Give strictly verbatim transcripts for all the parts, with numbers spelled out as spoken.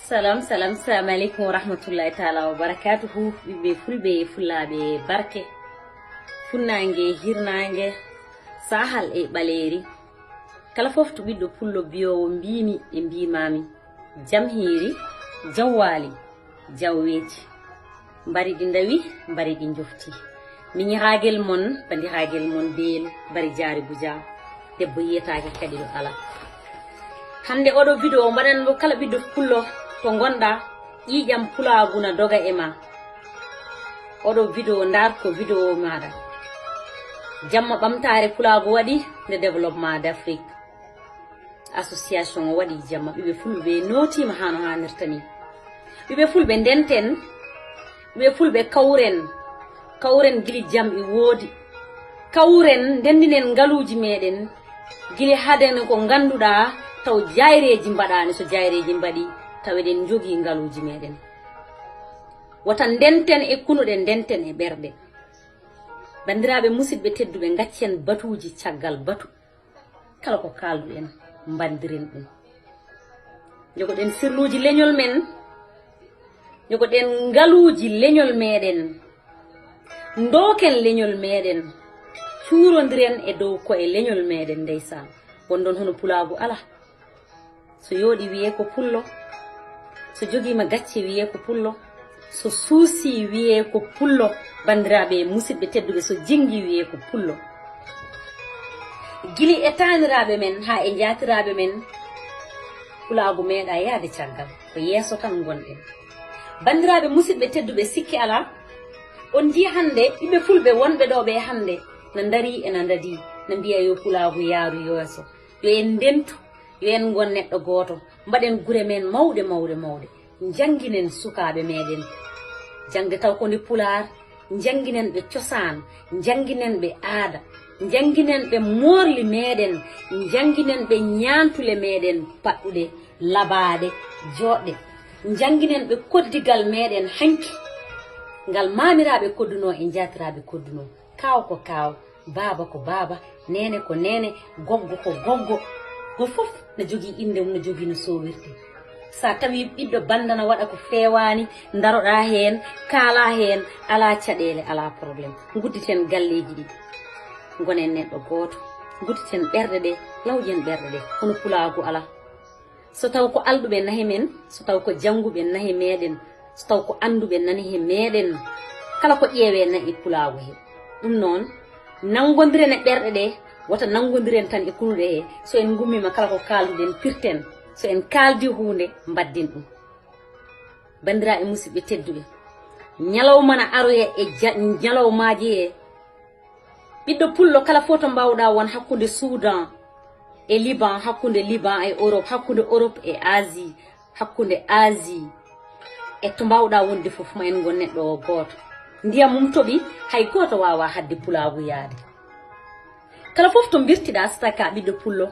Salam, salam, salam aleykum wa rahmatullahi taala wa barakatuhu. Ɓiɓɓe fulɓe e fullaaɓe barke, funnaange, hirnaange, sahal e ɓaleeri. Kala fof to ɓiɗɗo pullo biyoowo mbiimi e mbiimaami, jam hiiri, jam waali, jam weeti. Mbari ɗi ndawi, mbari ɗi njofti. Miñiraagel mon, bandiraagel mon Beel, Bari Jaari Buja, debbo yiyetaake kadi ɗo alaa. Hannde oɗo video mbaɗan mo kala ɓiɗɗo pullo to ngonɗa, ƴiiƴam pulaagu na doga e ma. Oɗo video ndaar ko video maaɗa. Jamma ɓamtaare pulaagu waɗi nde développement d'Afrique. Association o waɗi jamma, ɓiɓɓe fulɓe nootiima haa no haanirta ni. Ɓiɓɓe fulɓe ndenten, ɓiɓɓe fulɓe kawren, kawren gili jam e woodi. Kawren, ndenndinen ngaluuji meɗen, gili haden ko ngannduɗaa taw jayreeji mbaɗaani, so jayreeji mbaɗi taw eɗen njogii ngaluuji meɗen. Wota ndenten e kunuɗe, ndenten e ɓerɗe. Banndiraaɓe musidɓe tedduɓe, ngaccen batuuji caggal batu. Kala ko kaalduɗen, mbanndiren ɗum. Njogoɗen sirluuji leñol men, njogoɗen ngaluuji leñol meɗen, ndooken leñol meɗen, cuurondiren e dow koye leñol meɗen. Ndeysaan, wonɗon hono pulaagu alaa. So yooɗi wiyee ko pullo, so jogiima gacce wiyee ko pullo, so suusii wiyee ko pullo, banndiraaɓe e musidɓe tedduɓe, so jinngi wiyee ko pullo. Gili e taaniraaɓe men haa e njaatiraaɓe men, pulaagu meeɗaa yahde caggal, ko yeeso tan ngonɗen. Banndiraaɓe musidɓe tedduɓe, sikke alaa, on njii hannde ɓiɓɓe fulɓe wonɓe ɗo ɓe hannde na ndarii e na ndadii, na mbiya yo pulaagu yaaru yeeso, yo en ndentu, yo en ngon neɗɗo gooto, mbaɗen gure men mawɗe, mawɗe, mawɗe. Njannginen sukaaɓe meɗen jaŋde taw ko nde pulaar, njannginen ɓe cosaan, njannginen ɓe aada, njannginen ɓe moorli meɗen, njannginen ɓe ñaantule meɗen paɗɗuɗe, labaaɗe, jooɗɗe. Njannginen ɓe koddigal meɗen hanki, ngal maamiraaɓe koddunoo e njaatiraaɓe koddunoo. Kaaw ko kaaw, baaba ko baaba, neene ko neene, goggo ko goggo. Gooto fof na jogii innde mum, na jogii no soowirtee. So a tawii ɓiɗɗo banndana waɗa ko feewaani, ndaroɗaa heen, kaalaa heen, alaa caɗeele, alaa problème. Ngudditen galleeji ɗi, ngonen neɗɗo gooto. Ngudditen ɓerɗe ɗe, lawjen ɓerɗe ɗe, kono pulaagu alaa. So taw ko alɗuɓe nahi men, so taw ko jannguɓe nahi meɗen, so taw ko annduɓe nani he meɗen, kala ko ƴeewee nayi pulaagu he. Ɗum noon, nanngondiren e ɓerɗe ɗe, wota nanngondiren tan e kunuɗe he. So en ngummiima, kala ko kaalduɗen, pirten. So en kaaldi huunde, mbaddin ɗum. Banndiraaɓe musidɓe tedduɓe, ñalawma na aroya e ja-, ñalawmaaji he. Ɓiɗɗo pullo kala fof to mbaawɗaa won hakkunde Soudan e Liban, hakkunde Liban e Europe, hakkunde Europe e Asie, hakkunde Asie e to mbaawɗaa wonde fof, ma en ngon neɗɗo o gooto. Ndiyam mum toɓi, hay gooto waawaa haɗde pulaagu yahde. Kala fof to mbirtiɗaa, so tawi ko a ɓiɗɗo pullo,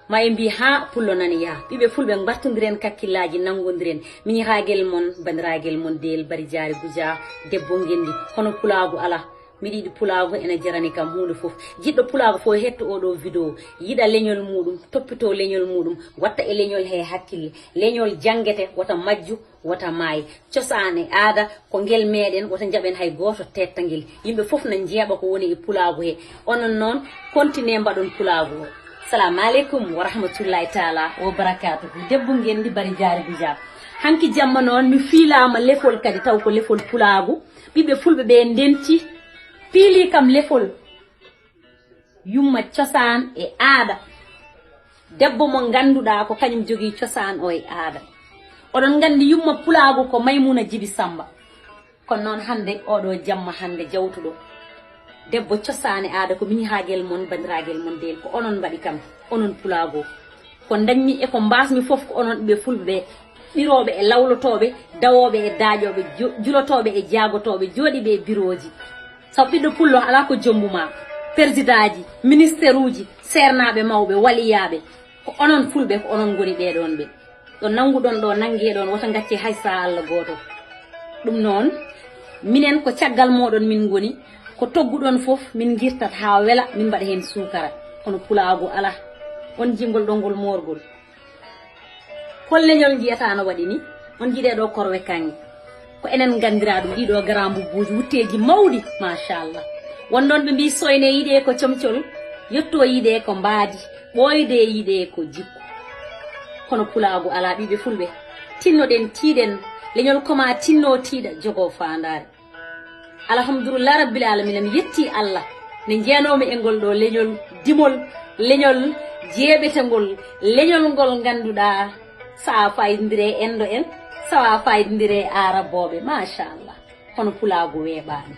ma en mbii, haa pullo nani yaha. Ɓiɓɓe fulɓe, mbartondiren kakkillaaji, nanngondiren. Miñiraagel mon, banndiraagal mon Deel Bari Jaari Guja, debbo ngenndi, hono pulaagu alaa. Miɗo yiɗi pulaagu, ena jarani kam huunde fof. Jiɗɗo pulaagu fof, hetto oo ɗoo video, yiɗa leñol muuɗum, toppitoo leñol muuɗum, watta e leñol hee hakkille. Leñol janngete, wota majju, wota maay. Cosaan e aada ko ngel meɗen, wota njaɓen hay gooto teetta ngel. Yimɓe fof na njeeɓa ko woni e pulaagu he. Onon noon, kontinee mbaɗon pulaagu o. Salamu aleykum wa rahmatullahi taala wa barakatuhu. Debbo ngenndi Bari Jaari Guja. Hanki jamma noon, mi fiilaama lefol kadi, taw ko lefol pulaagu. Ɓiɓɓe fulɓe ɓe ndenti, piili kam lefol. Yumma cosaan e aada. Debbo mo ngannduɗaa ko kañum jogii cosaan o e aada. Oɗon nganndi yumma pulaagu ko Maymuna Jibi Samba. Kono noon hannde, oɗo jamma hannde jawtuɗo, debbo cosaan e aada ko miñiraagel mon, banndiraagal mon Deel, ko onon mbaɗi kam, onon pulaagu. Ko ndañmi e ko mbaasmi fof ko onon ɓiɓɓe fulɓe ɓe, ɓirooɓe e lawlotooɓe, dawooɓe e daaƴooɓe, jo-, julotooɓe e jaagotooɓe, jooɗiiɓe e birooji. Sabu ɓiɗɗo pullo alaa ko jombu ma. Persidaaji, ministeruuji, seernaaɓe mawɓe, waliyaaɓe, ko onon fulɓe, ko onon ngoni ɓee ɗoon ɓe. Ɗo nannguɗon ɗo, nanngee ɗoon, wota ngaccee hay sahaa Alla gooto. Ɗum noon, minen ko caggal mooɗon min ngoni, ko togguɗon fof min ngirtat haa wela, min mbaɗa heen suukara. Kono pulaagu alaa. On njingol ɗo ngol moorgol. Hol leñol njiyata no waɗi ni? On njiɗee ɗo korwe kaŋŋe. Ko enen nganndiraa ɗum, ɗiɗo garan mbubbuuji, wutteeji mawɗi, machallah. Won ɗon ɓe mbii soyne yiɗee ko comcol, yetto yiɗee ko mbaadi, ɓooyde yiɗee ko jikku. Kono pulaagu alaa ɓiɓɓe fulɓe. Tinnoɗen, tiiɗen, leñol koma tinno tiiɗa, jogo faandaare. Alhamdulillah rabbil alamina, mi yetti Allah nde jeenoomi e ngol ɗo leñol dimol, leñol jeeɓetengol, leñol ngol ngannduɗaa sawa fayidondire e enɗo en, sawa fayidondire e aarabooɓe, machallah. Kono pulaagu weeɓaani.